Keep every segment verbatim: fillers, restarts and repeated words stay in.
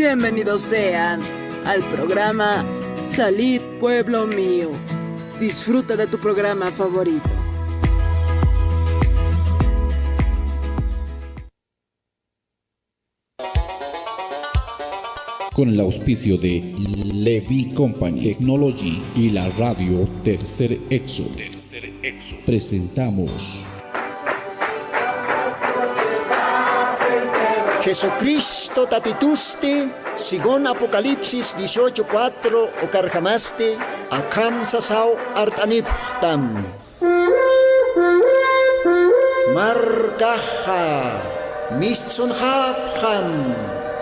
Bienvenidos sean al programa Salid, pueblo mío. Disfruta de tu programa favorito. Con el auspicio de Levi Company Technology y la radio Tercer Éxodo, Tercer Éxodo, presentamos Jesucristo tatitusti, según Apocalipsis dieciocho cuatro, ukarjamasti akham sasaw art'anipxtam. Markaxa mistsunxapxam,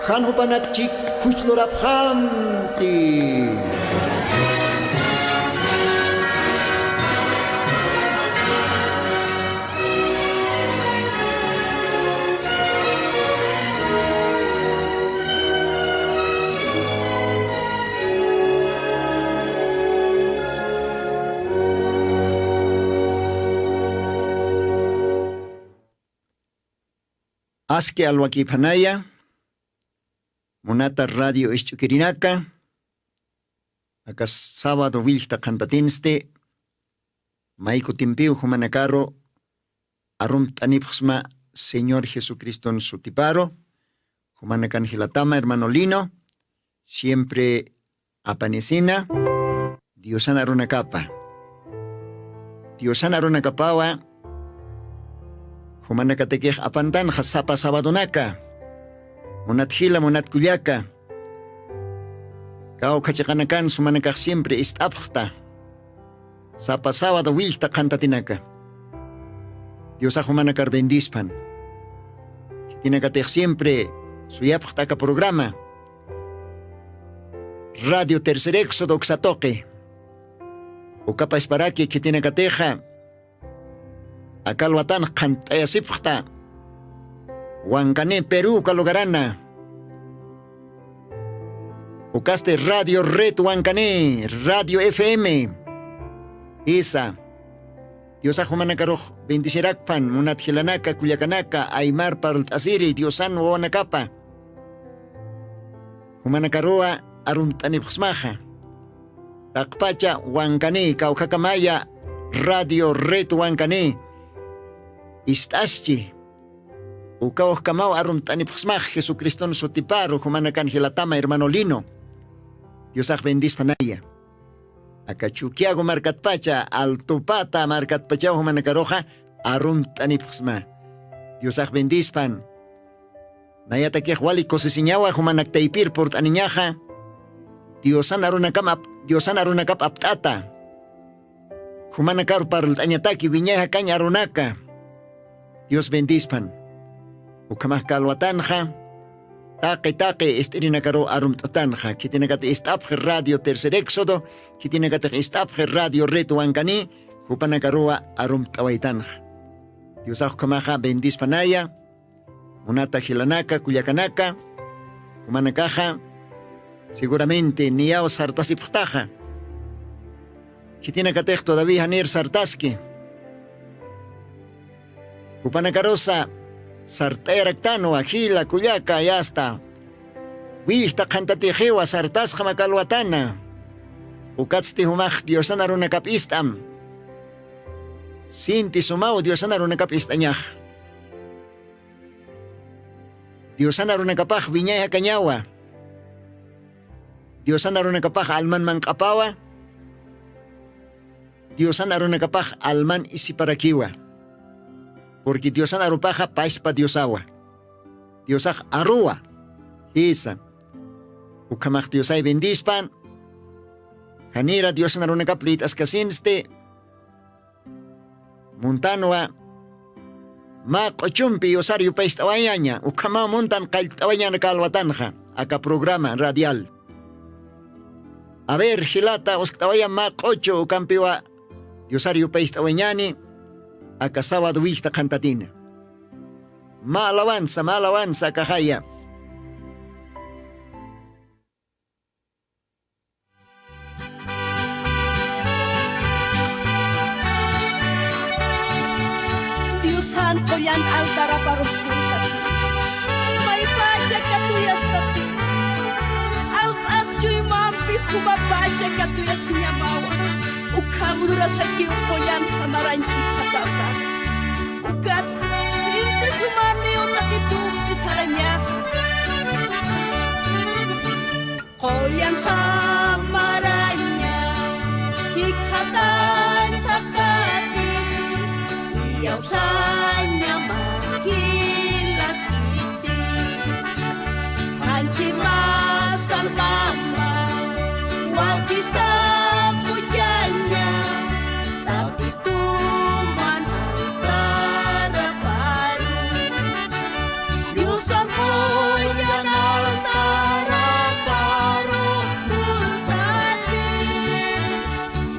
jan jupanakchik juchlurapxamti. Aski alwakiphanaya, munata radio isch'ukirinaka, aka sábado willkta qhantatinsti, may kutimpiw jumanakaru arumt'anipxsma Señor Jesucriston sutiparu, jumanakan jilatama hermano Lino, siempre apanisina, Diosan arunakapa. Diosan arunakapawa, jumanakatakix apantanxa sapa sabadonaka, munat jila, munat kullaka, kawkha chiqanakan jumanakax siempre ist'apxta. Sapa sábado willkta qhantatinaka. Diosax jumanakar bendispan. Khitinakatix siempre suyapxta aka programa Radio Tercer Éxodo uksa tuqi. Ukapasparaki khitinakatixa aka alwatan qhant'ayasipxta Huancané, Perú, uka lugarana. Ukasti Radio Red Huancané, Radio F M. Isa. Diosax jumanakarux bendicirakpan, munat jilanaka, kullakanaka, aymar parlt'asiri, Diosan wawanakapa. Jumanakaruwa arumt'anipxsmaxa. Taqpacha Huancané, kawkhakamaya Radio Red Huancané. Ist'aschi. Uka ukhamaw arumt'anipxsmax Jesucriston sutiparu, jumanakan jilatama hermano Lino. Diosax bendispanaya. Aka Chuquiago markatpacha, Altupata markatpachaw jumanakaruxa arumt'anipxsma. Diosax bendispan. Nayatakix wali kusisiñawa jumanak taypir purt'aniñaxa. Diosan arunakam ap-, Diosan arunakap apt'ata. Jumanakar parlt'añataki wiñay jakañ arunaka. Dios bendispan. Ukhamax kalwatanxa. Taqi taqi ist'irinakaru arumt'atanxa. Khitinakatix ist'apxi Radio Tercer Éxodo. Khitinakatix ist'apxi Radio Red Huancané. Jupanakaruwa arumt'awaytanxa. Diosax ukhamaxa bendispanaya. Munata jilanaka, kullakanaka, jumanakaxa, seguramente niyaw sartasipxtaxa. Khitinakatix todavía janir sartaski. Jupanakarusa sart'ayaraktanwa, jila, kullaka, yasta. Willkta qhantatixiwa sartasxam aka alwatana. Ukatsti jumax Diosan arunakap ist'am. Sinti sumaw Diosan arunakap ist'añax. Diosan arunakapax wiñay jakañawa. Diosan arunakapax alman manq'apawa. Diosan arunakapax alman isiparakiwa. Porque Diosan arupaxa paspa Diosawa. Diosax aruwa. Jisa. Ukhamax Diosay bendispan. Janira Diosan arunakap lït'askasinsti. Muntanwa mä q'uchumpi yusar yupayst'awayaña, ukhamaw muntan qallt'awayaña aka alwatanxa, aka programa radial. A ver, jilata, uskt'awaya mä q'uchu ukampiwa yusar yupayst'awayañani, aka sábado willkta qhantatina. Mä alabanza, mä alabanza akaxaya. Diosan qullan altarapar ukhurtati. Maypacha katuyastati. Jumapacha katuyasiñamawa. Ukham lurasakiw qullan samarañ jikxatata. Ukatsti sinti sumaniw Tatitumpi sarañaxa. Qullan samaraña jikxatañ thaqtati, iyawsañama jilaskiti. Janchi mas almamas, wakistapuchaña, Tatituman altarapar. Diosan qullan altarapar purtati,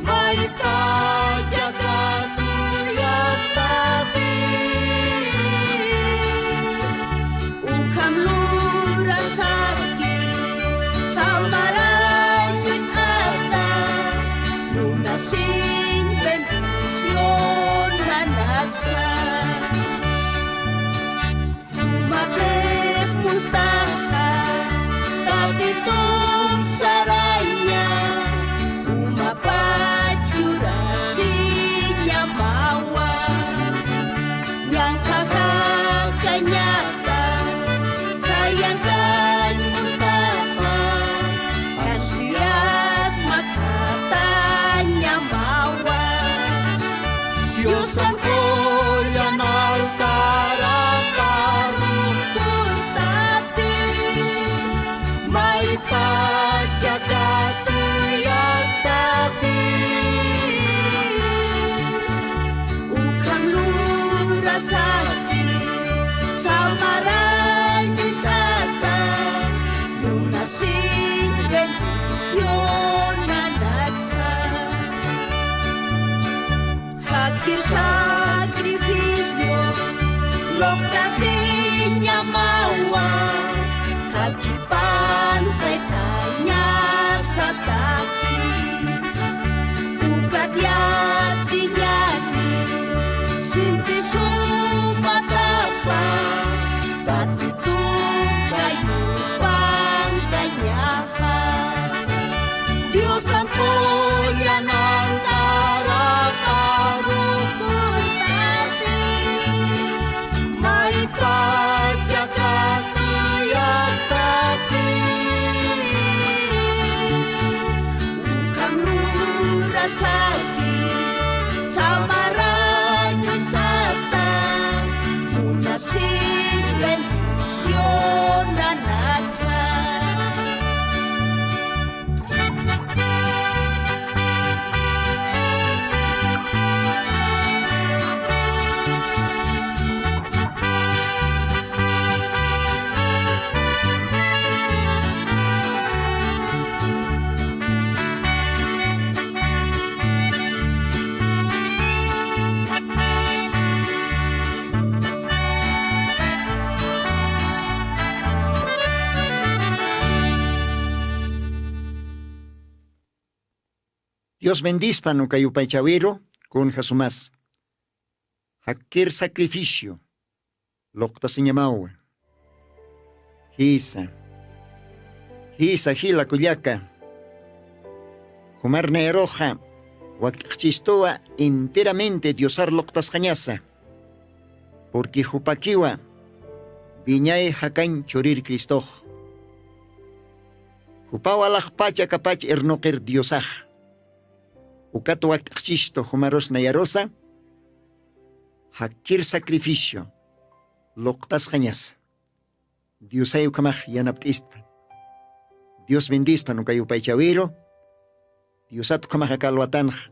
maypacha katuyastati. Ukham lurasaki, samarañ uñt'ata, munasiñ bendicionanaksa. Jumapix mustaxa, Tatitun saraña, jumapach jurasiñamawa. Ñanqha jakañata, jayankañ mustaxa, ansiyas makhatañamawa. Diosan qullan altarapar purtati, maypacha katuyastati. Ukham lurasaki, samarañ uñt'ata, munasiñ bendicionanaksa. Jakir sacrificio, luqtasiñamawa, jakipan saytañasataki. Ukat yatiñani, sinti sumatapa, Tatitun kayupankañaxa. Diosan qullan altarapar purtati, maypacha katuyastati. Ukham lurasaki, samarañ uñt'ata, munasiñ bendicionanaksa. Dios bendispan uka yupaychawiru, kunja sumas. Jakir sacrificio, luqtasiñamawa. Jisa. Jisa, jila kullaka. Jumar nayruxa, wakt'xchistuwa enteramente Diosar luqtasxañasa. Porque jupakiwa, wiñay jakañ churir Cristox. Jupaw alaxpach akapach irnuqir Diosax. Ukat wakt'xchistu jumarus nayarusa, jakir sacrificio, luqtasxañasa. Diosay ukhamax yanapt'istpan. Dios bendispan uka yupaychawiru. Diosat ukhamax aka alwatanx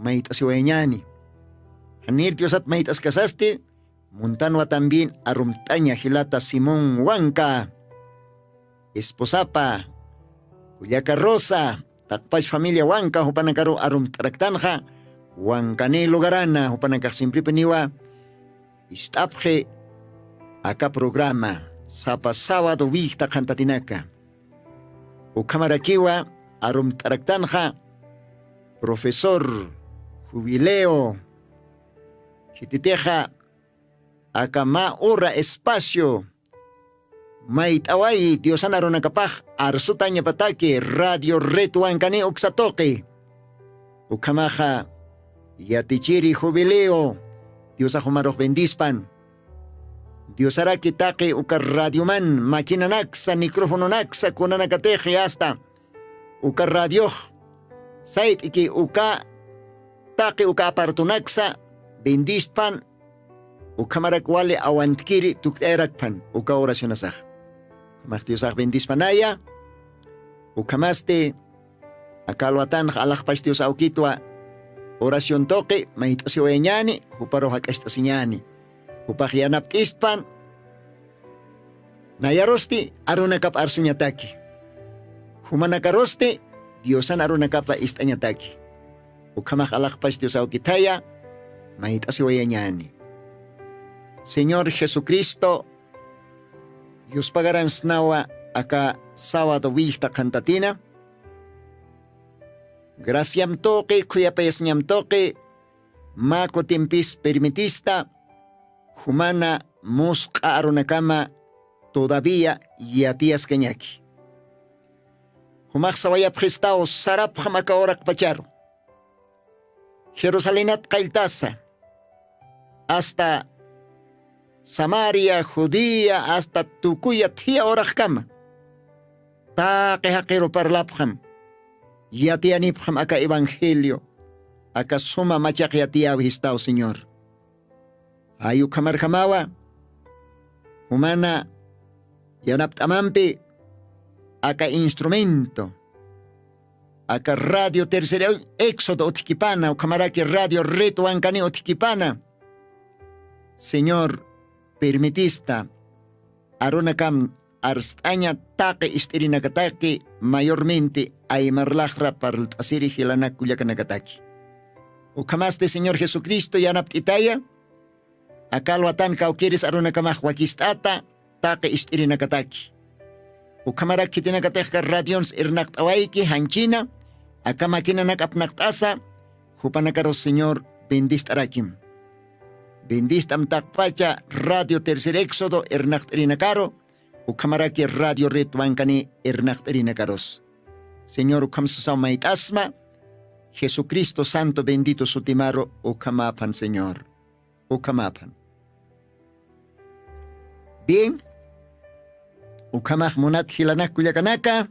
mayt'asiwayañäni. Janir Diosat mayt'askasasti, muntanwa también arumt'aña jilata Simón Wanka, esposapa, kullaka Rosa, taqpach familia Wanka jupanakaru arumt'araktanxa, Wankani lugarana jupanakax siemprepiniwa ist'apxi aka programa sapa sábado wikta qhantatinaka. Ukhamarakiwa arumt'araktanxa profesor Jubileo, khititixa aka mä ura espacio mayt'awayi diosan arunakapax arsutañapataki radio retwankani uksatuqi. Ukhamaxa yatichiri jubileo diosax umarux bendispan. Diosaraki taqi uka radioman maquinanaksa microfononaksa kunanakatixi asta uka radiox sayt'iki uka taqi uka apartunaksa bendistpan. Ukhamarak wali awantkiri tukt'ayarakpan uka oracionasax. Ukhamax diosax bendispanaya. Ukhamasti aka alwatanx alaxpach dios awkitwa oración tuqi mayt'asiwayañani juparux jak'acht'asiñani. Jupax yanapt'istpan nayarusti arunakap arsuñataki. Jumanakarusti diosan arunakapa ist'añataki. Ukhamax alaxpach dios awkithaya mayt'asiwayañani. Señor jesucristo yuspagaransnawa aka sawado willxta qhantatina. Graciam tuqi khuyapayasñam tuqi mä kutimpis permitista jumana musq'a arunakama todavía yatiyaskañaki. Jumax sawayapxistaw sarapxam aka uraqpacharu jerusalenat qalltasa asta samaria judía asta tukuya thiya uraqkama taqi jaqiru parlapxam yatiyanipxam aka evangelio aka suma machaq yatiyäwistaw señor. Jay ukhamarjamawa jumana yanapt'amampi aka instrumento aka radio tercer éxodo utjkipana ukhamaraki radio ritwankani utjkipana señor permitista arunakam arst'aña taqi ist'irinakataki mayormente aymarlaxra parlt'asiri jilanak kullakanakataki. Ukhamasti señor jesucristo yanapt'itaya aka alwatan kawkiris arunakamax wakist'ata taqi ist'irinakataki. Ukhamarak khitinakatixka radions irnaqt'awayki janchina aka maquinanak apnaqt'asa jupanakarus señor bendist'arakim. Bendist'am taqpacha radio tercer éxodo irnaqt'irinakaru ukhamaraki radio ritwankani irnaqt'irinakarus. Señor ukham sasaw mayt'asma jesucristo santo bendito sutimaru ukhamaphan señor. Ukhamaphan. Bien. Ukhamax munat jilanak kullakanaka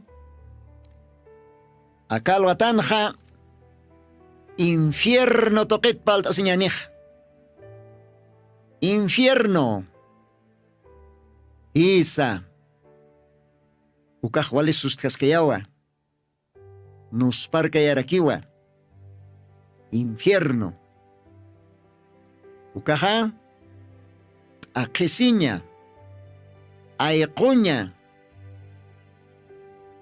aka alwatanxa infierno tuqit palt'asiñanix. Infierno. Isa ukax wali sustkaskayawa. Nusparkayarakiwa infierno. Ukaxa t'aqhisiña ayquña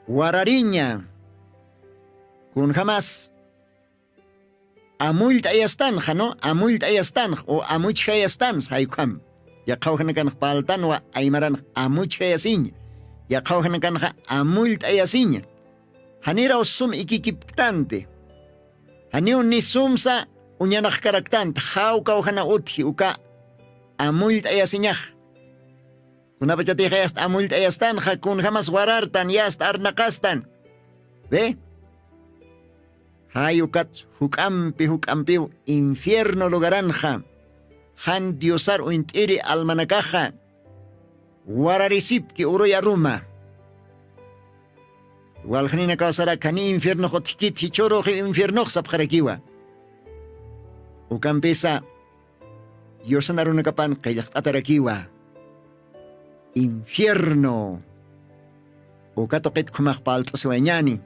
warariña kunjamas amullt'ayastanxa no amullt'ayastanx o amuchjayastanx jaykham. Yaqhawjanakanx paltanwa aymaranx amuchjayasiña. Yaqhawjanakanxa amullt'ayasiña. Janiraw sum ikikipktanti. Janiw ni sumsa uñanaxkaraktanti jawkawjana utji uka amullt'ayasiñax. Kunapachatix yasta amullt'ayastanxa kunjamas warartan yasta arnaqastan. Ve. Jay ukat juk'ampi juk'ampiw infierno lugaranxa jan diosar uñt'iri almanakaxa wararisipki uruy aruma. Waljaninakaw sarakani infiernox utjkit jichhüruxi infiernox sapxarakiwa. Ukampisa yusan arunakapan qillqt'atarakiwa. Infierno. Uka tuqit khumax palt'asiwayañani.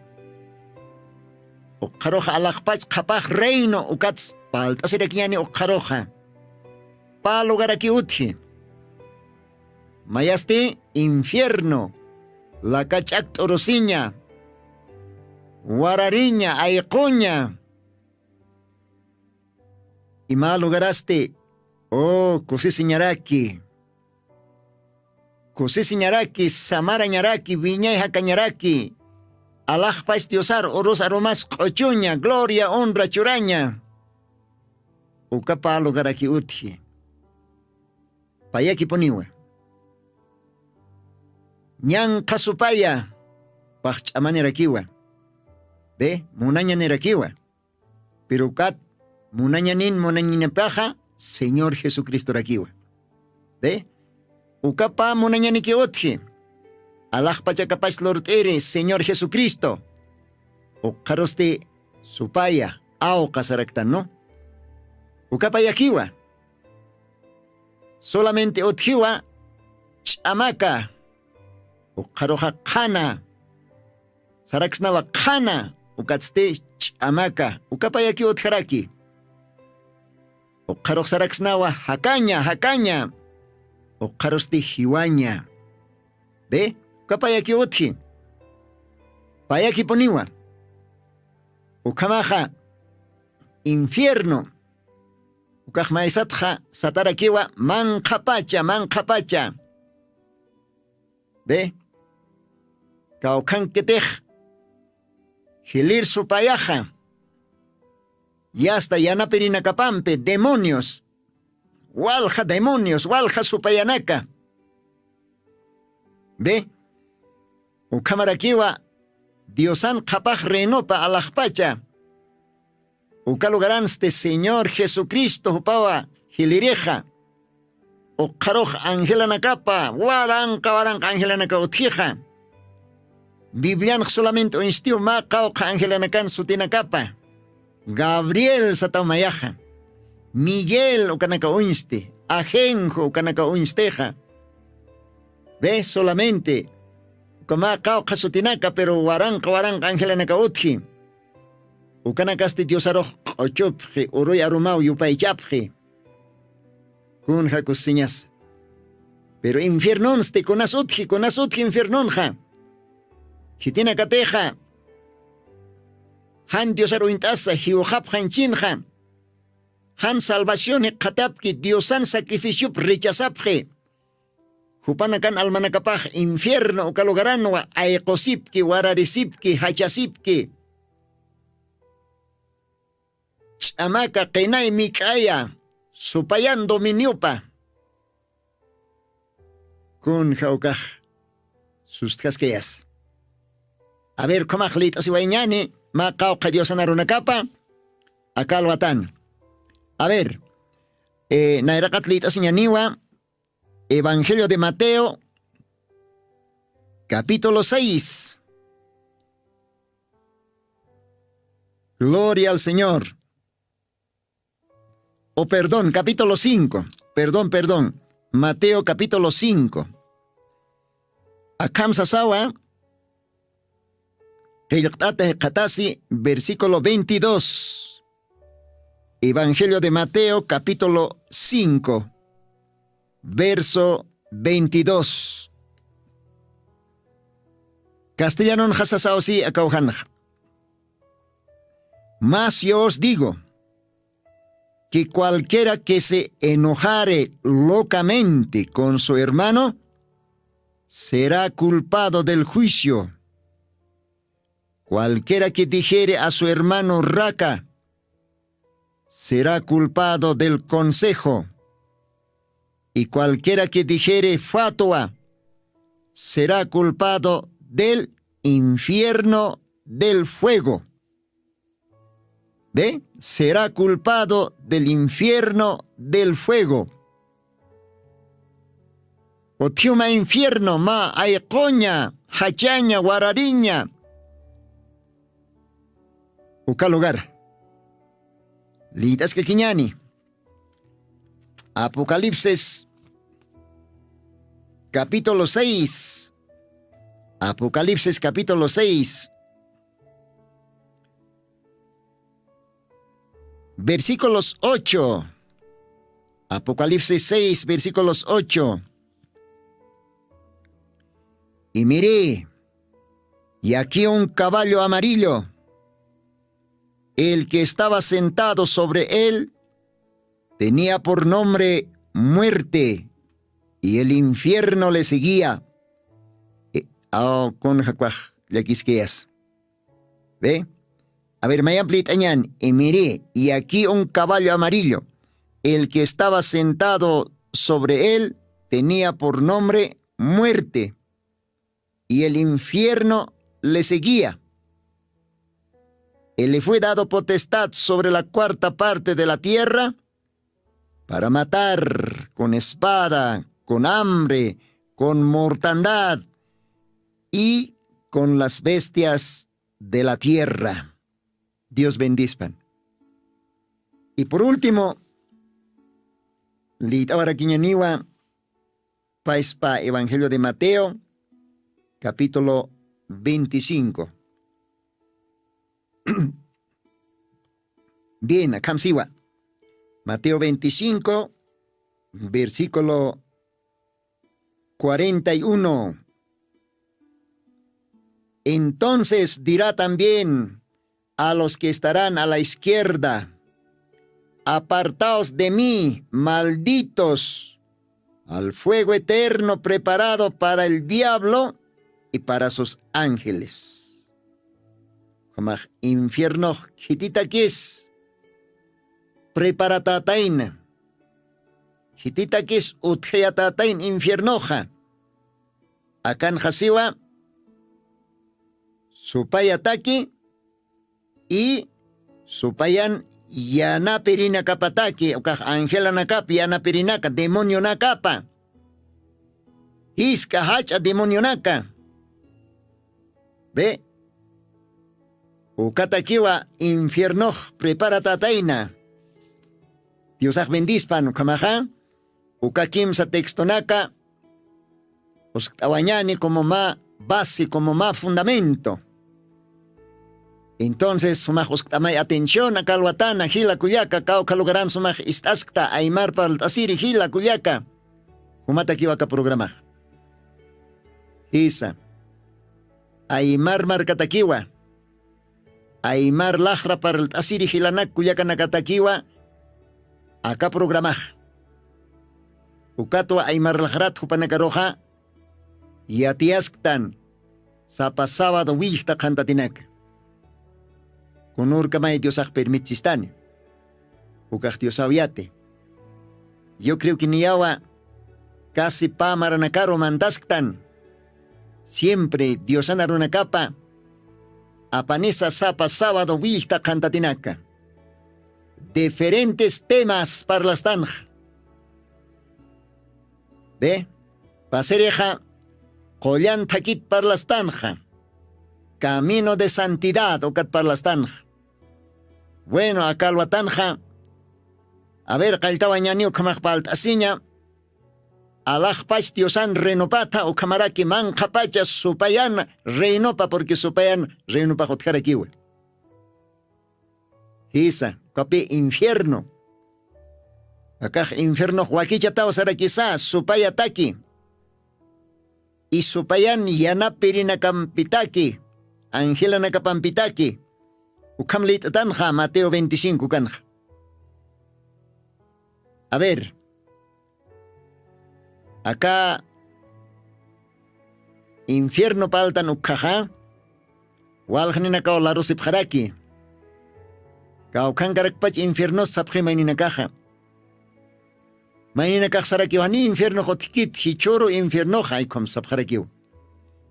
Ukxaruxa alaxpach qhapax reino ukats palt'asirakiñani ukxaruxa. Pä lugaraki utji mayasti infierno laka ch'akt'urusiña warariña ayquña. Ima lugarasti o kusisiñaraki kusisiñaraki samarañaraki wiñay jakañaraki alaxpach diosar urus arumas q'uchuña gloria honra churaña. Uka pä lugaraki utji payakipuniwa. ñanqha supaya paxch'amanirakiwa. Ve, munañanirakiwa. Pero ukat munañanin munañinapaxa Señor Jesucristorakiwa. Ve, ukapa munañaniki utji alaxpachakapach lurt'iri Señor Jesucristo. Ukxarusti supaya awqa saraktan, ¿no? Ukapa yakiwa. Solamente utjiwa ch'amaka, ukxaruxa qhana, saraksnawa qhana, ukatsti ch'amaka, ukapa yaki utjaraki. Ukxarux saraksnawa jakaña, jakaña, ukxarusti jiwaña. Ve, ukapa yaki utji. Payakipuniwa. Ukhamaxa infierno. Ukax maysatxa satarakiwa manqhapacha, manqhapacha. Ve, kawkhankitix jilir supayaxa. Yasta yanapirinakapampi demonios, walja demonios, walja supayanaka. Ve, ukhamarakiwa Diosan qhapax reinopa alaxpacha. Uka lugaransti Señor Jesucristo jupawa jilirixa. Ukxarux angelanakapa waranqa waranqa angelanaka utjixa. Biblianx solamente uñstiw mä qawqha angelanakan sutinakapa. Gabriel sataw mayaxa. Miguel ukanaka uñsti. Ajenjo ukanaka uñstixa. Ve, solamente uka mä qawqha sutinaka, pero waranqa waranqa angelanaka utji. Ukanakasti Diosarux q'uchupxi, uruy arumaw yupaychapxi. Kunja kusiñas. Pero infiernonsti kunas utji, kunas utji infiernonxa. Khitinakatixa jan Diosar uñt'asa jiwxapxañchinxa. Jan salvación jikxatapki Diosan sacrificiop rechazapxi. Jupanakan almanakapax infierno uka lugaranwa ayqusipki, wararisipki, jachasipki. Ch'amaka qinay mik'aya supayan dominiopa. Kunja ukax sustkaskayas. A ver, khamax lït'asiwayñani mä qawqha diosan arunakapa aka alwatan. A ver, eh, nayraqat lït'asiñaniwa. Evangelio de Mateo, capítulo seis. Gloria al Señor. O perdón, capítulo cinco. Perdón, perdón. Mateo capítulo cinco. Akham sasawa, qillqt'ata jikxatasi, versículo veintidós. Evangelio de Mateo, capítulo cinco, verso veintidós. Castellanonxa sasaw si akawjanxa. Mas yo os digo que cualquiera que se enojare locamente con su hermano será culpado del juicio. Cualquiera que dijere a su hermano raca será culpado del consejo. Y cualquiera que dijere fatua será culpado del infierno del fuego. ¿Ve? Será culpado del infierno del fuego. Utjiw mä infierno, mä ayquña, jachaña, warariña. Uka lugar. Lït'askakiñani. Apocalipsis, capítulo seis. Apocalipsis, capítulo seis. Versículos ocho. Apocalipsis seis, versículos ocho. Y miré, y aquí un caballo amarillo. El que estaba sentado sobre él tenía por nombre Muerte, y el infierno le seguía. Eh, aw, kunja ukax llakiskayas. ¿Ve? A ver, mayamp lït'añan, y miré, y aquí un caballo amarillo. El que estaba sentado sobre él tenía por nombre Muerte. y el infierno le seguía. Y le fue dado potestad sobre la cuarta parte de la tierra para matar con espada, con hambre, con mortandad y con las bestias de la tierra. Dios bendispan. Y por último, liyt'awarakiñaniwa paispa Evangelio de Mateo, capítulo veinticinco. Bien, akham siwa. Mateo veinticinco, versículo cuarenta y uno. Entonces dirá también a los que estarán a la izquierda: "Apartaos de mí, malditos, al fuego eterno preparado para el diablo y para sus ángeles". Ukhamax infiernox khititakis preparatätayna, khititakis utjayatätayna infiernoxa. Akanxa siwa supayataki y supayan yanapirinakapataki, ukax angelanakap yanapirinaka, demonionakapa, jisk'a jach'a demonionaka. Ve, ukatakiwa infiernox preparatätayna. Diosax bendispan ukhamaxa. Uka kimsa textonaka uskt'awañani como mä base, como mä fundamento. Entonces sumax uskt'amay atención aka alwatana, jila kullaka, kawkha lugaran sumax ist'askta aymar parlt'asiri, jila kullaka. Jumatakiwa aka programax. Jisa, aymar markatakiwa, aymar laxra parlt'asiri jilanak kullakanakatakiwa aka programax. Ukatwa aymar laxrat jupanakaruxa yatiyasktan sapa sábado willjta qhantatinaka. Kunurkamay Diosax permitchistani. Ukax Diosaw yati. Yo creo que niyawa casi pä maranakaru mantasktan. Siempre Diosan arunakapa apanisa sapa sábado willjta qhantatinaka. Diferentes temas parlastanxa. Ve, pasirixa qullan thakit parlastanxa. Camino de santidad ukat parlastanxa. Bueno, aka alwatanxa, a ver, qalltawañani ukhamax palt'asiña. Alaxpach Diosan reinopatha, ukhamaraki manqhapacha supayan reinopa, porque supayan reinopax utjarakiwa. Jisa, ukapi infierno. Akax infiernox wakichataw sarakisa, supayataki. Y supayan yanapirinakampitaki, angelanakapampitaki. Ukham lït'atanxa Mateo veinticinco kanxa. A ver, aka infierno paltan ukkhaxa, walxninakaw larusipxaraki. Kawkhankarakpach infiernos sapxi mayninakaxa. Mayninakax sarakiw jani infiernox utjkit, jichhüru infiernoxa, aykhum sapxarakiw.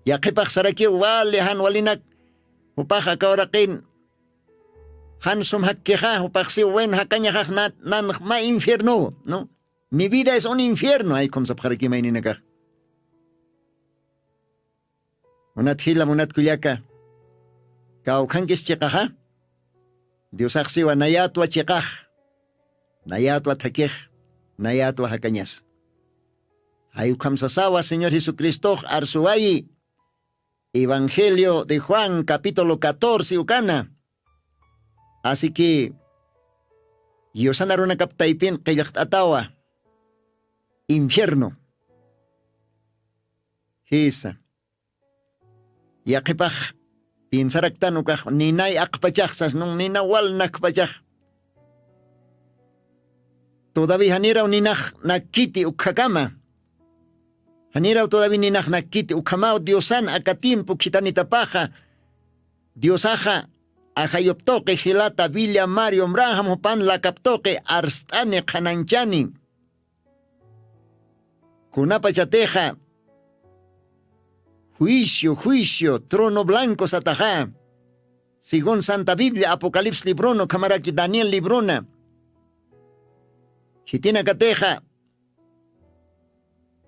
Yaqhipax sarakiw wali jan walinak, jupax aka uraqin jan sum jakkixa, jupax siw, bueno, jakañaxax na-, nanx mä infiernow, ¿no? Mi vida es un infierno, aykhum sapxarakiw mayninakax. Munat jila, munat kullaka, kawkhankis chiqaxa, Diosax siwa nayatwa chiqax, nayatwa thakix, nayatwa jakañas. Jay ukham sasawa Señor Jesucristox arsuwayi, Evangelio de Juan, capítulo catorce ukana. Así que, Diosan arunakap taypin qillqt'atawa infierno. Jisa. Yaqhipax piensaraktan ukax ninay aqpachax sas, nun nina wal nakpachax. Todavía janiraw ninax nakkiti ukkhakama. Janiraw todavía ninax nakkiti ukhamaw Diosan aka tiempo khitanitapaxa. Diosaxa ajayup tuqi jilata William Marion Branham jupan lakap tuqi arst'ani qhananchani. Kunapachatixa Juicio juicio trono blanco sataxa. Según santa biblia apocalipsis librona ukhamaraki daniel librona. Khitinakatixa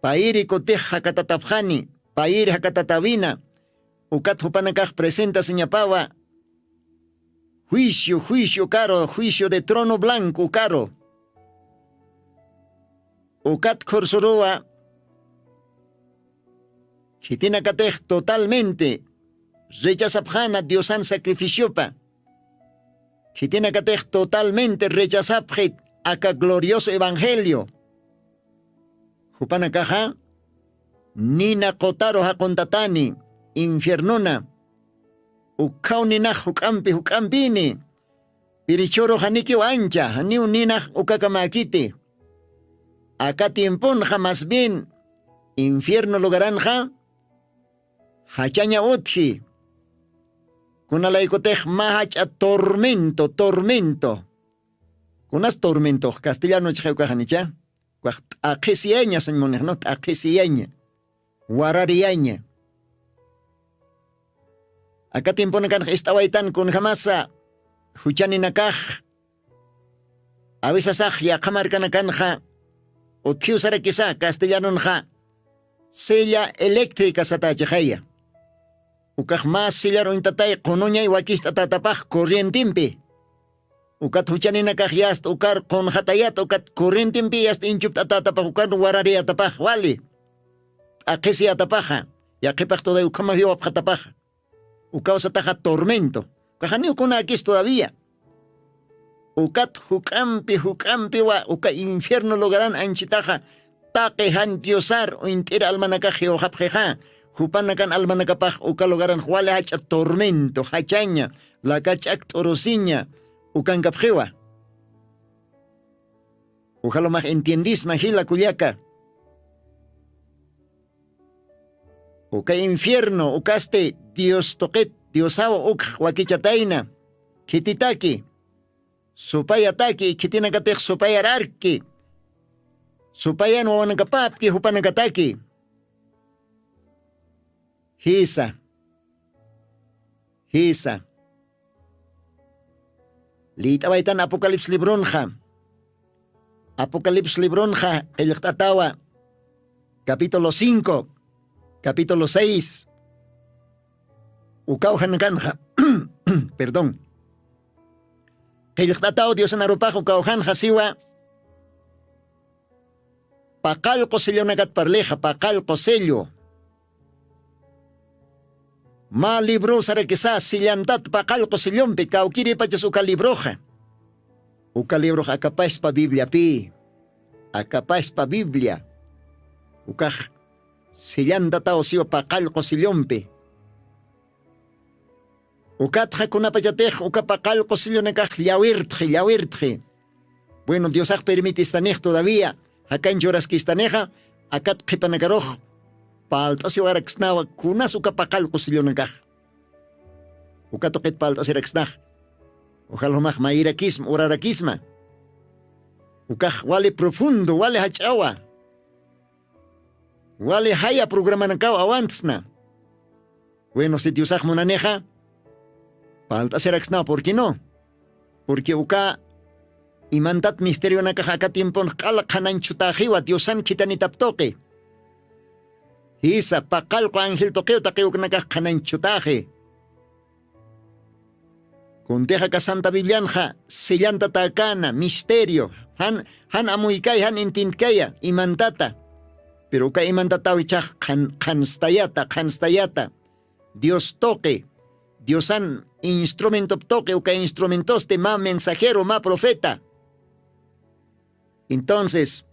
payri kutix jakatatapxani, payri jakatatawina. Ukat jupanakax presentasiñapawa. Juicio juicio ukaru juicio de trono blanco ukaru. Ukat khursuruwa khitinakatix totalmente rechazapxana diosan sacrificiopa. Khitinakatix totalmente rechazapxi aka glorioso evangelio. Jupanakaxa nina qutaru jaquntatani infiernona. Ukhaw ninax juk'ampi juk'ampini. Pirichhuru janikiw ancha janiw ninax ukakamäkiti. Aka tiemponxa mas bien infierno lugaranxa jachaña utji. Kunalaykutix mä jach'a tormento tormento. Kunas tormentox castellano chixay ukaxan icha? Ukax t'aqhisiyaña sañ munixnux t'aqhisiyaña warariyaña. Aka tiemponakanxa ist'awaytan kunjamasa juchaninakax awisasax yaqha markanakanxa utjiw sarakisa castellanonxa silla eléctrica satächixaya. Ukax mä sillar uñtatay qunuñay wakist'atätapax corrientimpi. Ukat juchaninakax yasta ukar qunxatayat ukat corrientimpi yasta inchupt'atätapax ukar warariyatapax wali t'aqhisiyatapaxa. Yaqhipax tuday ukhamaw jiwapxatapaxa. Ukaw sataxa tormento. Ukaxaniw kunäkis todavía. Ukat juk'ampi juk'ampiwa uka infierno lugaran anchitaxa taqi jan diosar uñt'ir almanakax jiwxapxixa. Jupanakan almanakapax uka lugaranx wali jach'a tormento jachaña laka ch'ak t'urusiña ukankapxiwa. Ujalumax entiendisma jila kullaka. Uka infierno ukasti dios tuqit diosaw ukx wakichatayna. Khititaki supayataki khitinakatix supayararki. Supayan wawanakapapki jupanakataki. Jisa. Jisa. Liyt'awaytan apocalipsis libronxa. Apocalipsis libronxa qillqt'atawa capítulo cinco, capítulo seis. Ukawxanakanxa perdón. Qillqt'ataw diosanarupax ukawxanxa siwa. Paqallqu sellonakat parlixa paqallqu sello. Mä librow sarakisä sillantat paqallqu sillumpi kawkiripachas uka libroxa. Uka librox akapaspa bibliapï. Akapaspa biblia. Ukax sillantataw siwa paqallqu sillumpi. Ukatxa kunapachatix uka paqallqu sillunakax llawirtxi llawirtxi. Bueno diosax permitistanix todavía jakanchuraskistanixa. Akat qhipanakarux palt'asiwaraksnawa kunas uka paqallqu sillunakax. Uka tuqit palt'asiraksnax. Ujaljumax mayirakisma urarakisma. Ukax wali profundo wali jach'awa. Wali jaya programanakaw awantsna. Bueno si diosax munanixa palt'asiraksnaw purqué no? Purqué uka imantat misterionakax aka tiemponx q'ala qhanañchhutäxiwa diosan khitanitap tuqi. Jisa paqallqu angel tuqiw taqiwknakax qhanañchhutäxi. Kuntix aka santa biblianxa sillantatäkäna misterio jan jan amuykaya jan entiendkaya imantata. Pero uka imantataw ichhax qhanstayata qhanstayata dios tuqi diosan instrumentop tuqi uka instrumentosti mä mensajero mä profeta. Entonces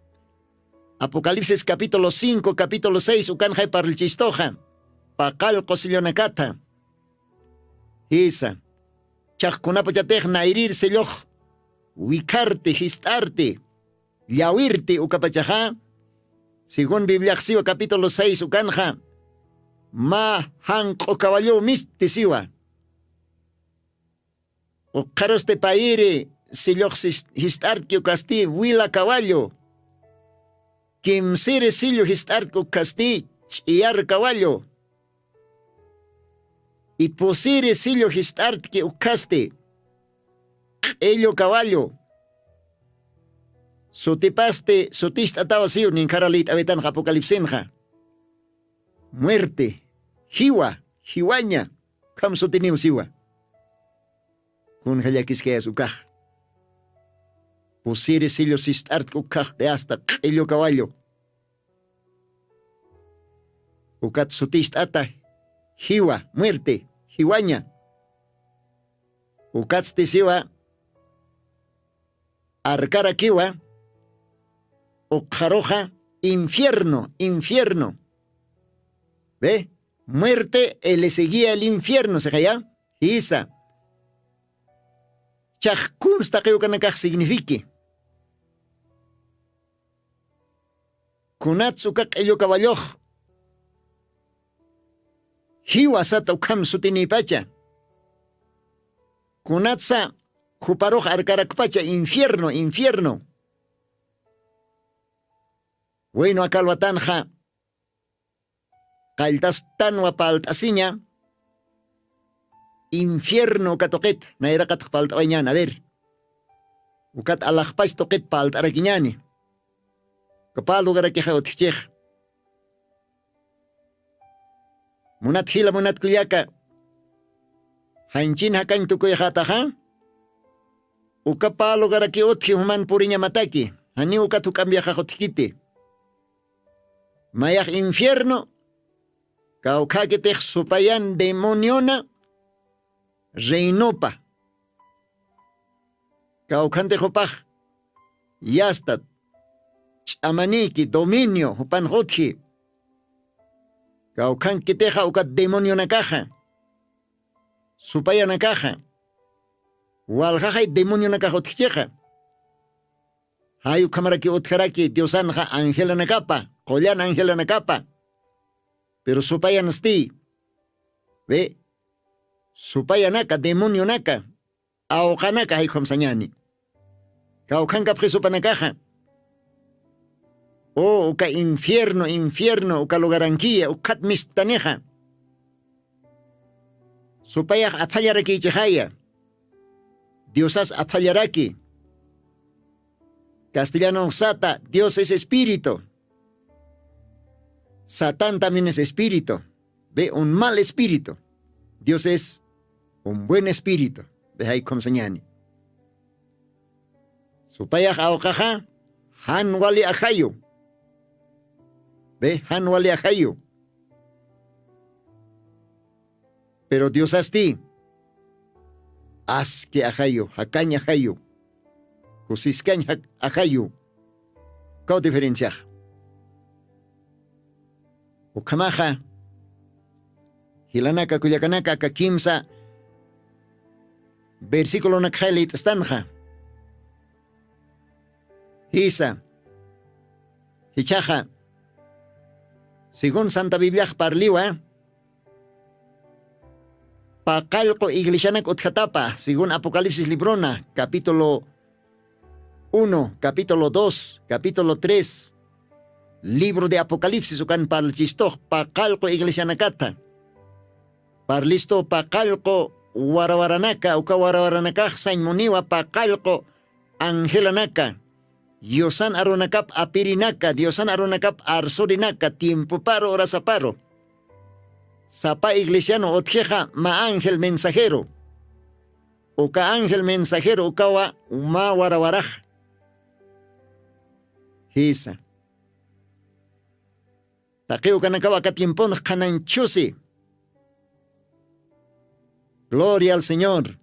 apocalipsis capítulo cinco capítulo seis ukanxay parlchistuxa paqallqu sellonakatha. Jisa chhaqkunapachatix nayrir sellux wikharti jist'arti llawirti ukapachaxa. Según bibliaxsiwa capítulo seis ukanxa mä janq'u kawalluw misti siwa. Ukxarusti payiri sillux jist'artki ukasti wila kawallu. Kimsiri sillu jist'artki ukasti ch'iyar kawallu. Y pusiri sillu jist'artki ukkasti q'illu kawallu. Sutipasti suticht'atawa siw ninkhara lït'awitanxa apocalipsinxa. Muerte, jiwa, jiwaña, ukham sutiniw siwa. Kunja llakiskayas ukax? Pusiri sillu sist'artki ukkhaxti asta q'illu kawallu. Ukat suticht'ata jiwa, muerte, jiwaña. Ukatsti siwa arkarakiwa ukxaruxa infierno, infierno. Ve, muerte, él seguía el infierno sixaya. Jisa. Chax kunsa taqiw kanakax signifiqui? Kunatsa uka q'illu kawallux jiwa sata ukham sutinïpacha? Kunatsa juparux arkarakpacha infierno, infierno? Waynu akalwatanxa qalltastanwa palt'asiña. Infierno uka tuqit nayraqatx palt'awañan aver. Ukat alaxpach tuqit palt'arakiñani. Uka pä lugarakixa utjchix. Munat jila munat kullaka, janchin jakañ tukuyxataxa uka pä lugaraki utji juman puriñamataki. Janiw ukat juk'ambiaxax utjkiti. Mayax infierno kawkhakitix supayan demoniona reinopa. Kawkhantix jupax yasta ch'amanïki dominio jupanx utji. Kawkhankitixa ukat demonionakaxa supayanakaxa waljaxay demonionakax utjchixa. Jay ukhamaraki utjaraki diosanxa angelanakapa qullan angelanakapa. Pero supayansti ve supayanaka demonionaka awqanaka jay ukham sañani. Kawkhankapxi supanakaxa. O uka infierno infierno uka lugarankiya ukhat mistanixa. Supayax aphallarakïchixaya. Diosas aphallaraki. Castellanonxsata dios es espíritu. Satán también es espíritu. Ve un mal espíritu. Dios es un buen espíritu. Ve jay ukham sañani. Supayax awqaxa jan wali ajayu. Ve jan wali ajayu. Pero diosasti aski ajayu jakañ ajayu kusiskañ ajayu. Kaw diferenciax? Ukhamaxa jilanaka kullakanaka aka kimsa versiculonakxay lït'stanxa. Jisa. Jichhaxa según santa bibliax parliwa paqallqu iglesianak utjatapa según apocalipsis librona capítulo uno capítulo dos capítulo tres. Libro de apocalipsis ukan parlchistux paqallqu iglesianakata. Parlistu paqallqu warawaranaka uka warawaranakax sañmuniwa paqallqu angelanaka, diosan arunakap apirinaka diosan arunakap arsurinaka tiempoparu urasaparu. Sapa iglesianu utjixa mä ángel mensajero. Uka ángel mensajero ukawa mä warawaraxa. Jisa. Taqiw kanakaw aka tiemponx qhanañchusi. Gloria al señor.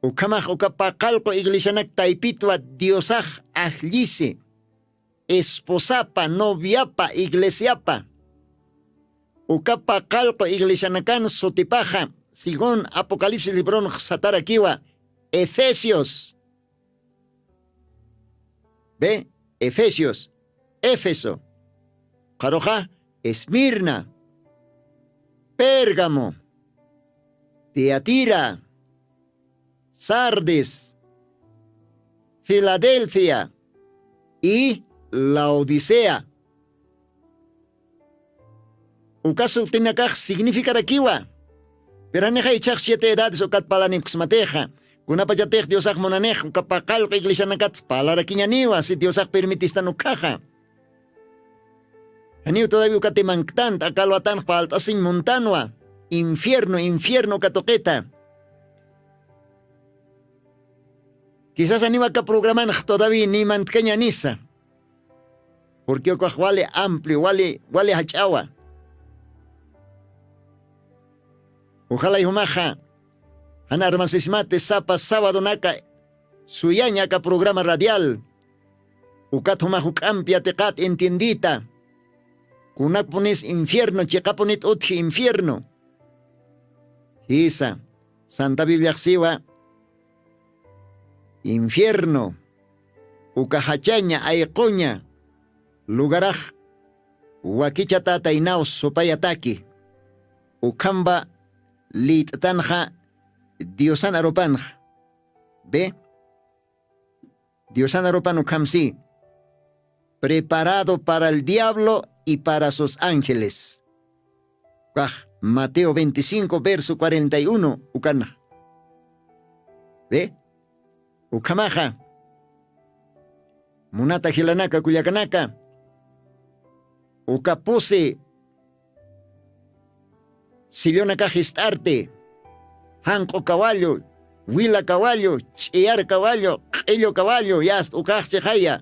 Ukhamax uka paqallqu iglesianak taypitwa diosax ajllisi esposapa noviapa iglesiapa. Uka paqallqu iglesianakan sutipaxa según apocalipsis libronx satarakiwa efesios. Ve, efesios, éfeso, qharuxa esmirna, pérgamo, tiatira, sardis, filadelfia, y laodicea. Uka sutinakax significarakiwa Pero janixa ichhax siete edades ukat parlanipksmatixa. Kunapachatix diosax munanix uka paqallq'u iglesianakat parlarakiñaniwa si diosax permitistan ukhaxa. Janiw todavía ukati manktant aka alwatanx parlt'asiñ muntanwa. Infierno infierno uka tuqita. Kisas aniwa aka programanx todavía ni mantkañanisa. Purki ukax wali amplio wali wali jach'awa. Uxalay jumaxa jan armasismati sapa sabadonaka suyaña aka programa radial. Ukat jumax juk'ampi yatiqat entiendita. Kunakpunis infierno chiqapunit utji infierno. Jisa santa bibliaxsiwa infierno uka jachaña ayquña lugarax wakichatataynaw supayataki. Ukhamba lït'tanxa diosan arupanxa. Be diosan arupan ukhamsi preparado para el diablo y para sus ángeles. Kax mateo veinticinco verso cuarenta y uno ukanxa. Be ukhamaxa munata jilanaka kullakanaka uka pusi sillunakax jist'arti janq'u kawallu wila kawallu ch'iyar kawallu q'illu kawallu yast ukaxchi jaya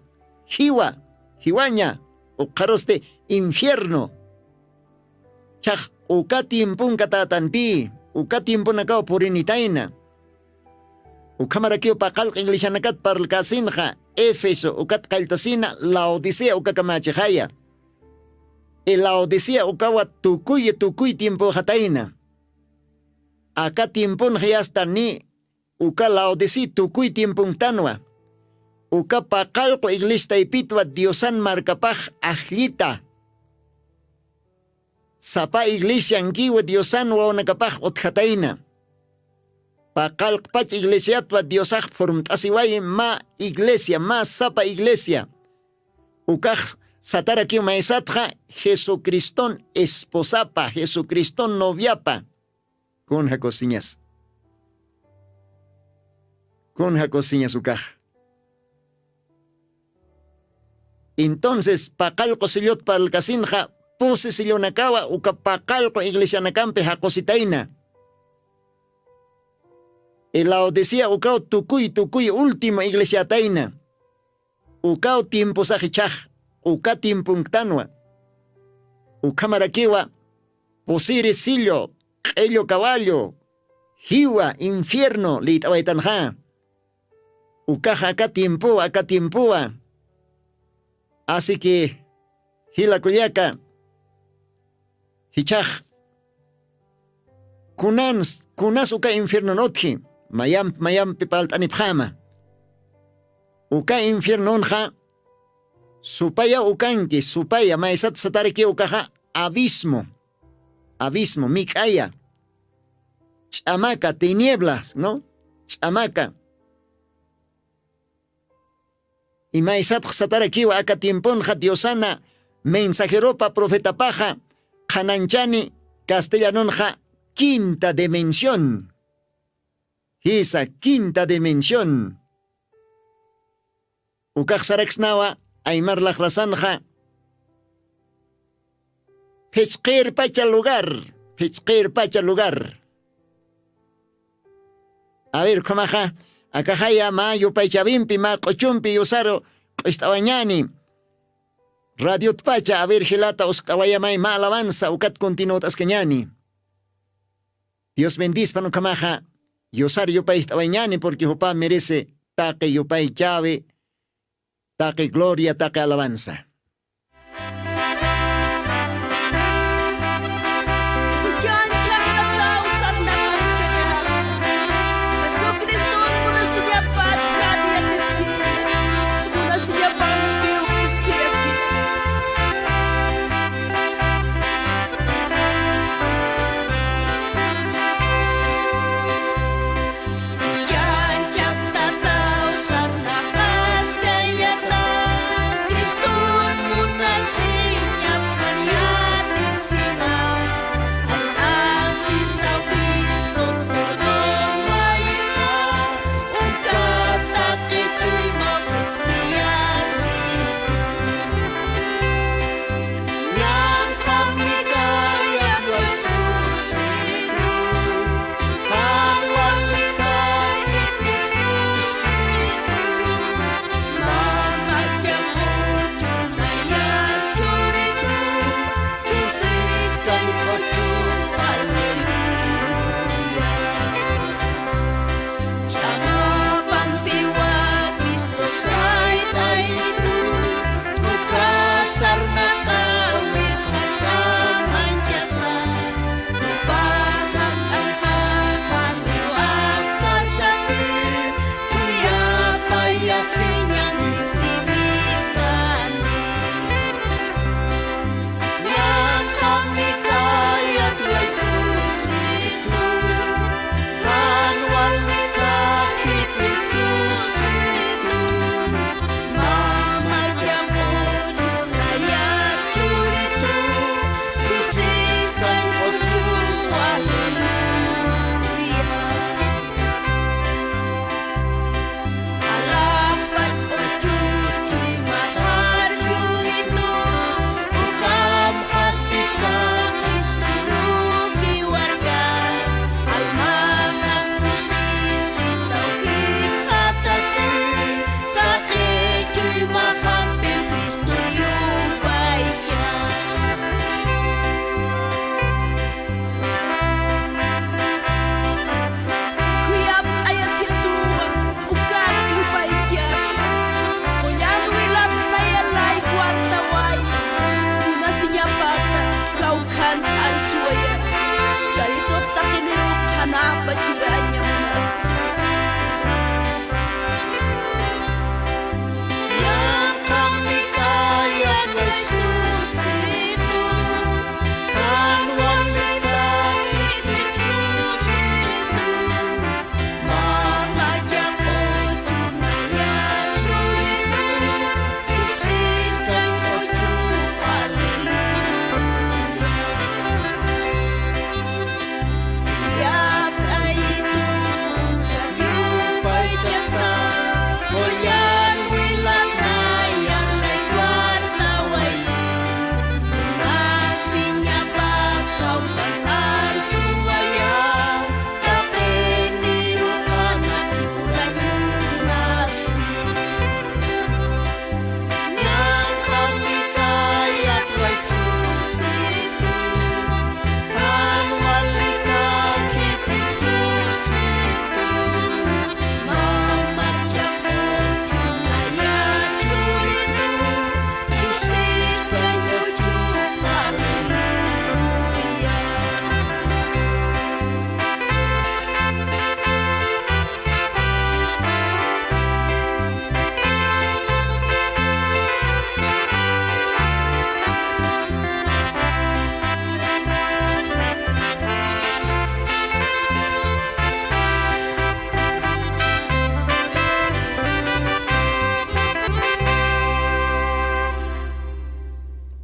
jiwa jiwaña ukxarusti infierno. Chax uka tiemponka tatanpï uka tiemponakaw purinitayna. Ukhamarakiw paqallq iglesianakat parlkasinxa éfeso ukat qalltasina laodicea ukakamächixaya. Laodicea ukawa tukuy tukuy tiempoxatayna. Aka tiemponxi asta ni uka laodicea tukuy tiemponktanwa. Uka paqallqu iglesiataypitwa diosan markapax ajllita. Sapa iglesiankiwa diosan wawnakapax utjatayna. Paqallqpach iglesiatwa diosax phurmt'asiwayi mä iglesia mä sapa iglesia. Ukax satarakiw maysatxa jesucriston esposapa jesucriston noviapa. Kunja kusiñas kunja kusiñas ukax. Entonces paqallqu sillut parlkasinxa pusi sillunakawa uka paqallqu iglesianakampi jaqusitayna. Laodicea ukaw tukuy tukuy último iglesiatayna. Ukaw tiemposax ichhax uka tiemponktanwa. Ukhamarakiwa pusiri sillu q'illu kawallu jiwa infierno lït'awaytanxa. Ukax aka tiempowa aka tiempowa. Así que jila kullaka jichhax kunans kunas uka infiernon utji mayamp mayampi palt'anipxäma. Uka infiernonxa supaya ukanki supaya maysat satarakiw ukaxa abismo abismo mik'aya ch'amaka tinieblas no ch'amaka. Imaysatx satarakiwa aka tiemponxa diosana mensajeropa profetapaxa qhananchani castellanonxa quinta dimensión. Jisa quinta dimensión. Ukaxsaraksnawa aymar laqrasanxa phichqirpacha lugar phichqirpacha lugar. A ver ukhamaxa akaxaya mä yupaychawimpi mä q'uchumpi yusaru q'ust'awañani. Radiotpacha a ver jilata uskt'awayamay mä alabanza ukat continuwt'askañani. Dios bendispan ukhamaxa yusar yupaycht'awañani purki jupa merece taqi yupaychawi taqi gloria taqi alabanza.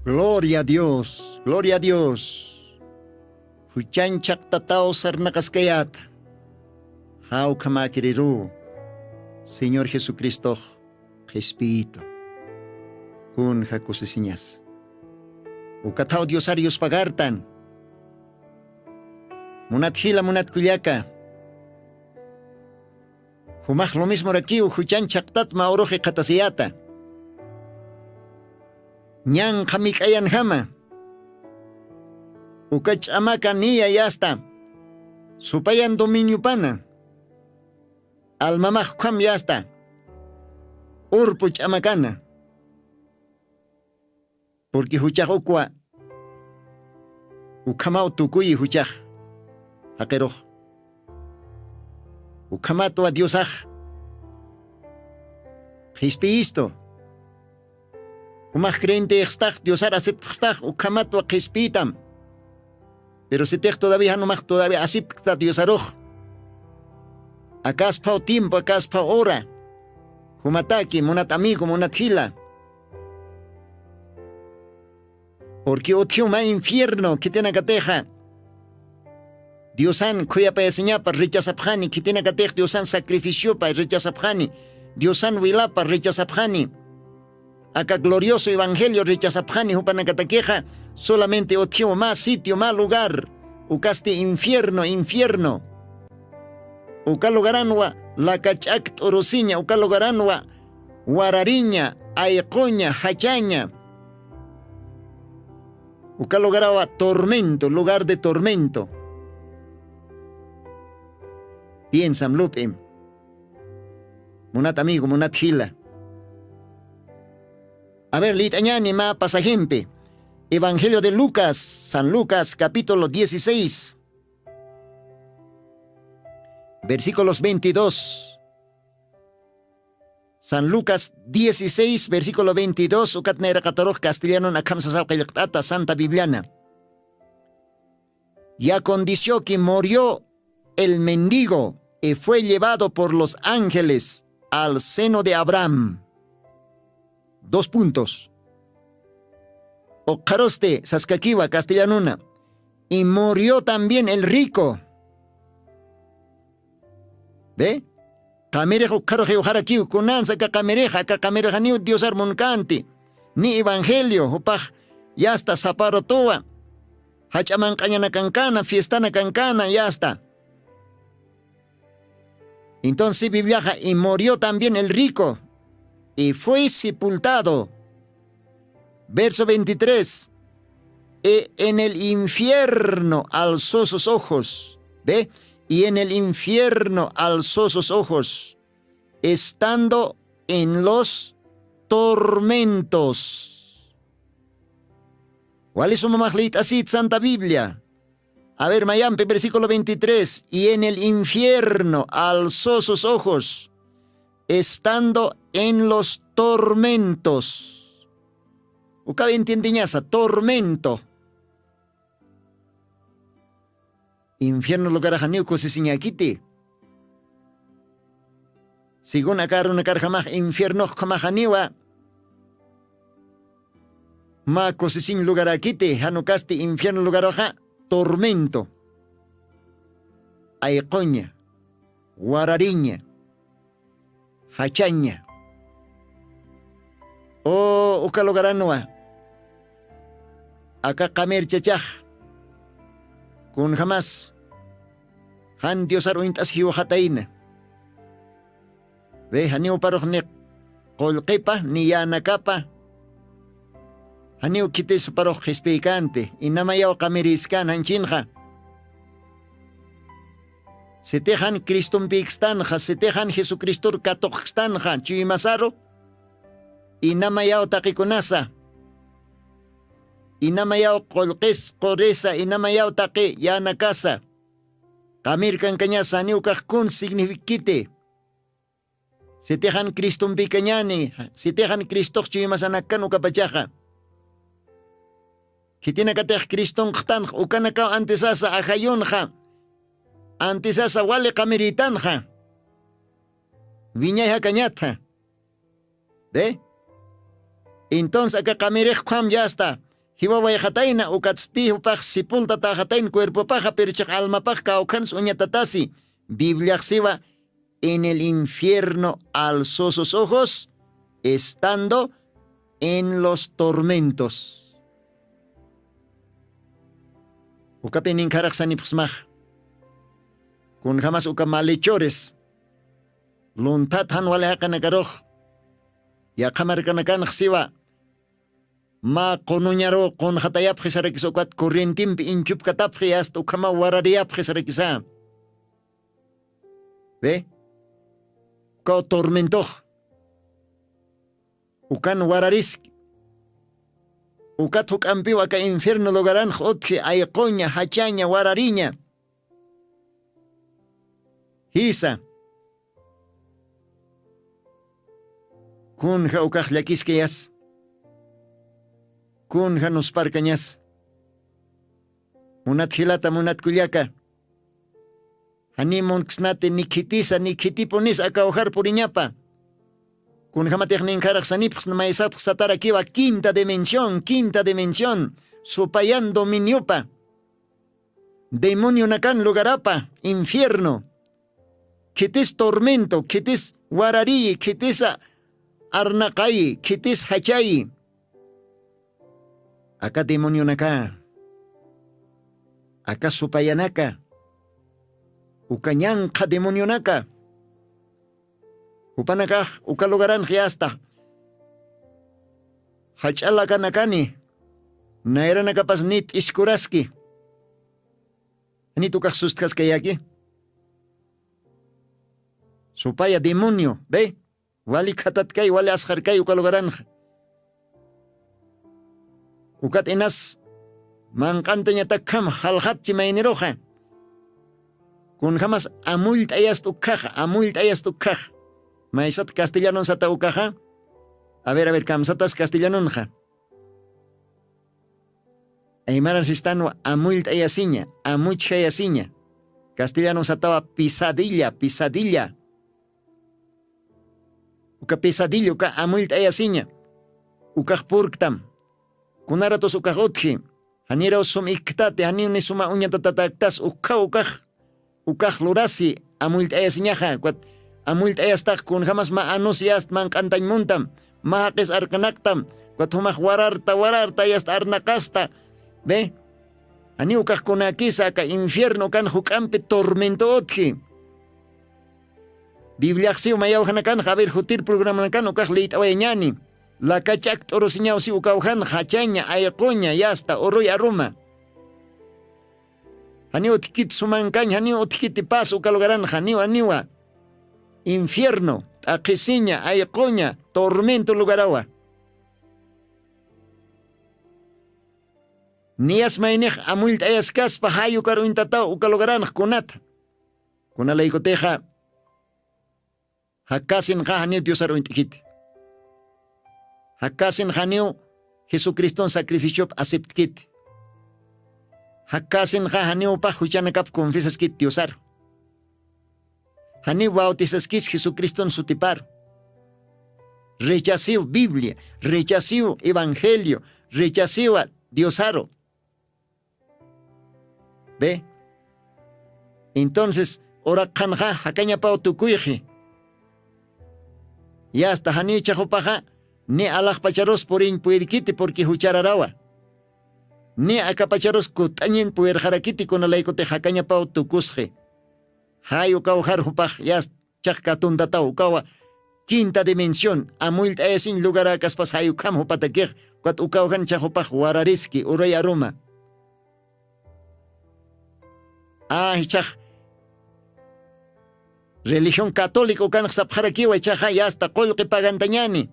Gloria a Dios, gloria a Dios. Juchanchaq tataw sarnaqaskayata. Jawkhamäkiriru Señor Jesucristox qhispiyitu. Kunja kusisiñas. Ukathaw Diosar yuspagartan. Munat jila, munat kullaka. Jumax lo mismorakiw juchan chhaqtat mä uruxi qhatasiyata. Ñanqha mik'ayanjama. Uka ch'amaka niya yasta. Supayan dominiopana. Almamax ukham yasta. Urpu ch'amakana. Porque juchax ukwa ukhamaw tukuyi juchax jaqirux. Ukhamatwa Diosax qhispiyistu. Umax creyenteyxstax, Diosar aceptxstax, ukhamatwa qhispiyitam. Pero sitix todavía jan umax todavía aceptkta Diosarux. Akasphaw tiempo, akasphaw hora. Jumataki, munat amigo, munat jila. Porque utjiw mä infierno khitinakatixa. Diosan khuyapayasiñapa rechazapxani, khitinakatix Diosan sacrificiopa rechazapxani, Diosan wilapa rechazapxani. Aka glorioso evangelio rechazapxani jupanakatakixa, solamente utjiw mä sitio, mä lugar, ukasti infierno, infierno. Uka lugaranwa laka ch'ak t'urusiña, uka lugaranwa warariña, ayquña, jachaña. Uka lugarawa tormento, lugar de tormento. Piensam lup'im. Munat amigo, munat jila. A ver, liyt'añäni mä pasajempi. Evangelio de Lucas, San Lucas, capítulo dieciséis, versículos veintidós. San Lucas dieciséis, versículo veintidós, ukat nayraqatarux castellanun akham sasaw qillqt'ata, Santa Bibliana. Y aconteció que murió el mendigo y fue llevado por los ángeles al seno de Abraham. Dos puntos. Uqharusti saskakiwa castellanuna. Y murió también el rico. ¿Ve? Qamirix ukkharux iwxarakiw, kunansa aka qamirix, aka qamirixaniw Diosar munkänti. Ni evangelio, jupax yasta saparutuwa. Jach'a manq'añanakankana, fiestanakankana, yasta. Entonces Bibliaxa, y murió también el rico, y fue sepultado. Verso veintitrés. Y en el infierno alzó sus ojos. ¿Ve? Y en el infierno alzó sus ojos, estando en los tormentos. Wali sumamax liyt'asit Santa Biblia. A ver, mayampi versículo veintitrés, y en el infierno alzó sus ojos, estando en los tormentos. Ukaw entiendeñasa, tormento. Infierno lugaraxaniw kusisiñäkiti. Según aka arunakarjamax infiernox ukhamaxaniwa. Mä kusisiñ lugaräkiti, jan ukasti infierno lugaruxa tormento. Ayquña, warariña, jachaña. O uka lugaranwa. Aka qamirchachax. Kunjamas. Jan Diosar uñt'as jiwxatayna. Ve, janiw parux ni qullqipa, ni yänakapa. Janiw khitis parux qhispiykanti, inamayaw qamiriskän janchinxa. Sitixan Cristompïkstanxa, sitixan Jesucristor katuqkstanxa, chuymasaru, inamayaw taqikunasa, inamayaw qullqis, qurisa, inamayaw taqi yänakasa. Qamirkankañasa, janiw kax kun signifikiti. Sitixan Cristompïkañäni, sitixan Cristox chuymasanakkan ukapachaxa. Khitinakatix Cristonqtanx ukanakaw antisasa ajayunxa, antisasa wali qamirïtanxa. Wiñay jakañatxa. ¿Ve? Entonces aka qamirix ukham yasta, Jiwa wayxatayna ukatsti jupax sipulta taxatayna cuerpopaxa pero chaq almapax kawkhansa uñatatasi. Bibliaxsiwa, en el infierno alzó sus ojos estando en los tormentos. Ukapi ninkharaxsanipxsmax, kunjamas uka malhechores lunthat jan wali jaqinakarux yaqha markanakanxsiwa, mä qunuñaru qunxatayapxi sarakisa ukat corrientimpi inchupkatapxi asta ukhamaw warariyapxi sarakisa. Ve, ukaw tormentox ukan warariski. Ukat juk'ampiw aka infierno lugaranx utji ayquña jachaña warariña. Jisa, kunja ukax llakiskayas? Kunja nusparkañas? Munat jilata munat kullaka, janiy munksnati ni khitisa ni khitipunis akawjar puriñapa. Kunjamatix ninkharaxsanipxsna maysatx satarakiwa quinta dimensión quinta dimensión, supayan dominiopa demonionakan lugarapa infierno. Khitis tormento khitis warariyi khitisa arnaqayi khitis jachayi. Aka demonionaka, aka supayanaka, uka ñanqha demonionaka, jupanakax uka lugaranxi asta jach'a lakanakani, nayranakapas nit iskuraski. Janit ukax sustkaskayaki? Supaya demonio be, wali khatatkay wali asxarkay uka lugaranxa. Ukat inas manq'antañatakkham jalxatchi mayniruxa. Kunjamas amullt'ayast ukkhaxa amullt'ayast ukkhaxa. Maysat castellanun sata ukaxa? A ver a ver kamsatas castellanunxa. Aymaran sistanwa amullt'ayasiña amuchjayasiña. Castellanun satawa pisadilla pisadilla. Uka pisadilla uka amullt'ayasiña. Ukax purktam. Kunaratus ukax utji. Janiraw sum ikktati janiw ni suma uñatatataktas ukkhaw ukax ukax lurasi. Amullt'ayasiñaxa ukat amullt'ayastax kunjamas mä anusi asta manq'antañ muntam. Mä jaqis arqanaktam. Ukat jumax wararta wararta ayasta arnaqasta. Be, janiw ukax kunäkisa aka infierno ukan juk'ampi tormento utji. Bibliaxsiw mayawjanakanxa a ver jutir programanakan ukax liyt'awayañani. Lakach'ak t'urusiñawsiw ukawjanxa jachaña ayquña yasta uruy aruma. Janiw utjkit sumankañ janiw utjkiti pas uka lugaranxa janiw aniwa. Infierno, t'aqhisiña ayquña, tormento lugarawa. Niyas maynix amullt'ayaskaspa jay ukar uñtataw uka lugaranx kunata? Kunalaykutixa jakkasinxa janiw diosar uñt'ikiti. Jakkasinxa janiw jesucriston sacrificiop aceptkiti. Jakkasinxa janiw pax juchanakap confisaskiti diosar. Janiw bautisaskis jesucriston sutipar. Rechasiw biblia, rechasiw evangelio, rechasiwa diosaru. Be, entonces uraqhanxa jakañapaw tukuyxi. Yasta janiw chaxupaxa ni alaxpacharus puriñ puyrkiti purki juchararawa. Ni akapacharus kut'añin puyrxarakiti kunalaykutix jakañapaw tukusxi. Jay ukaw jarjupax yasta chax katuntataw ukawa quinta dimensión amullt'ayasiñ lugaräkaspas jay ukham jupatakix. Ukat ukaw jan chax jupax warariski uray aruma. Ay chax religión católica ukanx sapxarakiwa chaxa yasta qullqi pagantañani.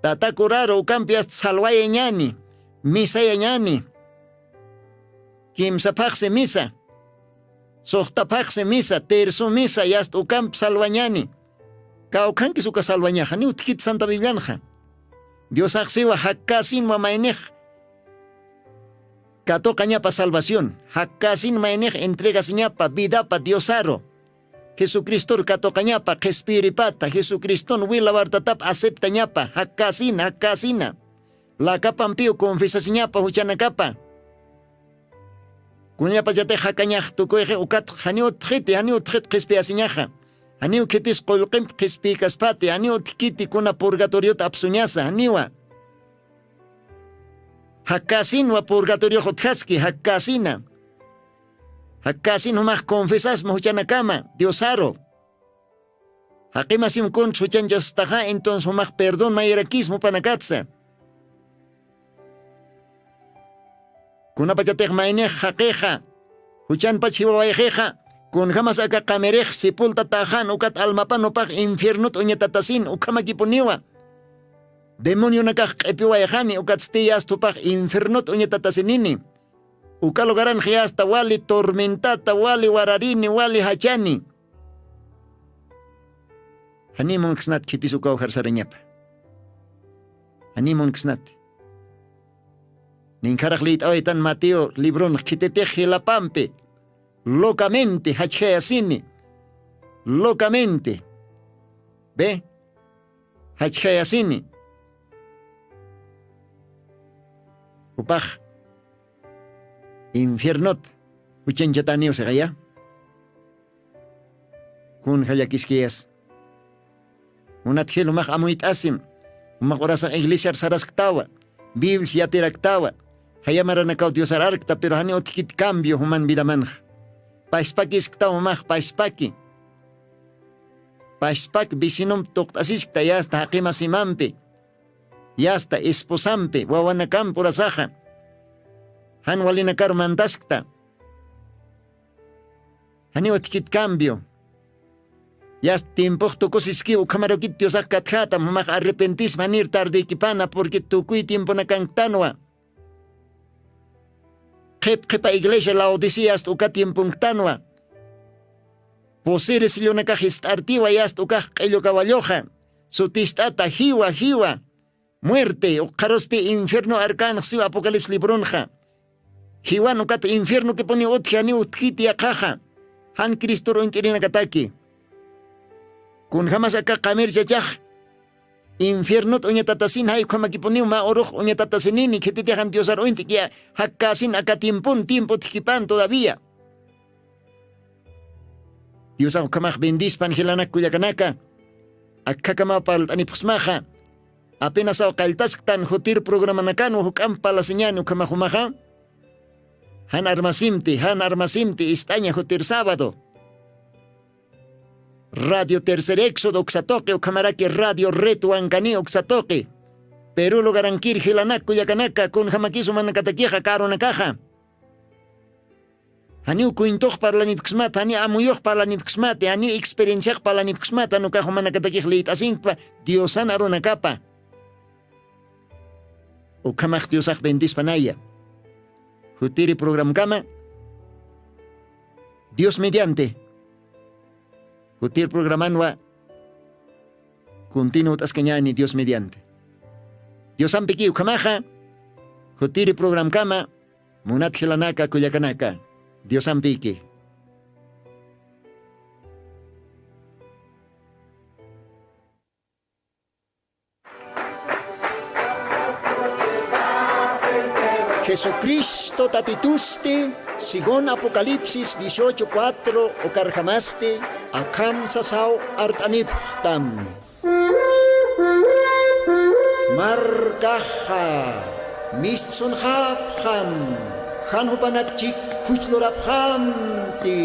Tata curaru ukampi asta salwayañani, misayañani. Kimsaphaxsi misa, suxtaphaxsi misa tersu misa yasta ukampi salwañani. Kawkhankis uka salwañaxa ni utjkit santa biblianxa. Diosaxsiwa jakkasinwa maynix katuqañapa salvación, jakkasin maynix entregasiñapa vidapa diosaru. Jesucristor katuqañapa qhispiyiripata jesucriston wila wartatap aceptañapa jakkasina jakkasina. Lakapampiw confesasiñapa juchanakapa. Kunapachatix jakañax tukuyxi ukat janiw utjiti janiw utjit qhispiyasiñaxa. Janiw khitis qullqimp qhispiykaspati janiw utjkiti kuna purgatoriot apsuñasa janiwa. Jakkasinwa purgatoriox utjaski jakkasina. Jakkasin jumax confesasma juchanakama diosaru. Jaqimasim kuntsa juchanchastaxa entonces jumax perdón mayarakisma jupanakatsa. Kunapachatix maynix jaqixa juchanpach jiwawayxixa, kunjamas aka qamirix sepultataxan ukat almapan jupax infiernot uñatatasin ukhamakipuniwa. Demonionakax q'ipiwayxani ukatsti yasta jupax infiernot uñatatasinini. Uka lugaranx yasta wali tormentata wali wararini wali jachani. Janiy munksnat khitis ukaw jarsarañapa. Janiy munksnat. Ninkharax liyt'awaytan mateo libronx khititix jilapampi locamente jachjayasini. Locamente ve jachjayasini. Jupax infiernot juchañchataniw sixaya. Kunja llakiskiyas. Munat jil jumax amuyt'asim. Jumax urasax iglesiar sarasktawa. Biblias yatiraktawa. Jayamaranakaw diosar arkta pero jani utjkit cambio juman vidamanxa. Pashpakisktaw jumax pashpaki. Pashpak vecinomp tuqt'asiskta yasta jaqimasimampi. Yasta esposampi wawanakamp urasaxa. Jan walinakar mantaskta. Janiw utjkit cambio. Yasta tiempox tukusiskiw ukhamarukit diosax katjätam jumax arrepentisma janir tardïkipana purqui tukuy tiemponakanktanwa. Qhip qhipa iglesia laodicea asta uka tiemponktanwa. Pusiri sellonakax jist'artiwa yasta ukax q'illu kawalluxa. Sutist'ata jiwa jiwa. Muerte ukxarusti infierno arkanx siw apocalipsis libronxa. Jiwan ukat infiernokipuniw utjkiti yaqhaxa. Jan cristor uñt'irinakataki. Kunjamas aka qamir chachax infiernot uñatatasin jay ukhamakipuniw mä urux uñatatasinini khititixan diosar uñt'ki. Jakkäsin aka tiempon tiempo utjkipan todavía. Diosax ukhamax bendispan jilanak kullakanaka. Akkhakamaw parlt'anipxsmaxa. Apenasaw qalltasktan jutir programanakanwa juk'amp parlasiñäni ukhamax jumaxa. Jan armasimti jan armasimti ist'aña jutir sábado. Radio tercer éxodo uksatuqi ukhamaraki radio red wankani uksatuqi. Peru lugarankir jilanak kullakanaka kunjamakisu manakatakixa karunakaxa. Janiw cuentox parlanipksmat janiw amuyux parlanipksmat janiw experienciax parlanipksmat jan ukax jumanakatakix liyt'asinkpa. Diosan arunakapa. Ukhamax diosax bendispanaya. Jutiri programkama. Dios mediante. Jutiri programanwa. Continu t'askañani dios mediante. Diosampiki ukhamaxa. Jutiri programkama. Munat jilanaka kullakanaka. Diosampiki. Jesucristo tatitusti según apocalipsis dieciocho cuatro ukarjamasti akham sasaw art'anipxtam. Markaxa mistsunxapxam. Jan jupanakchik juchlurapxamti.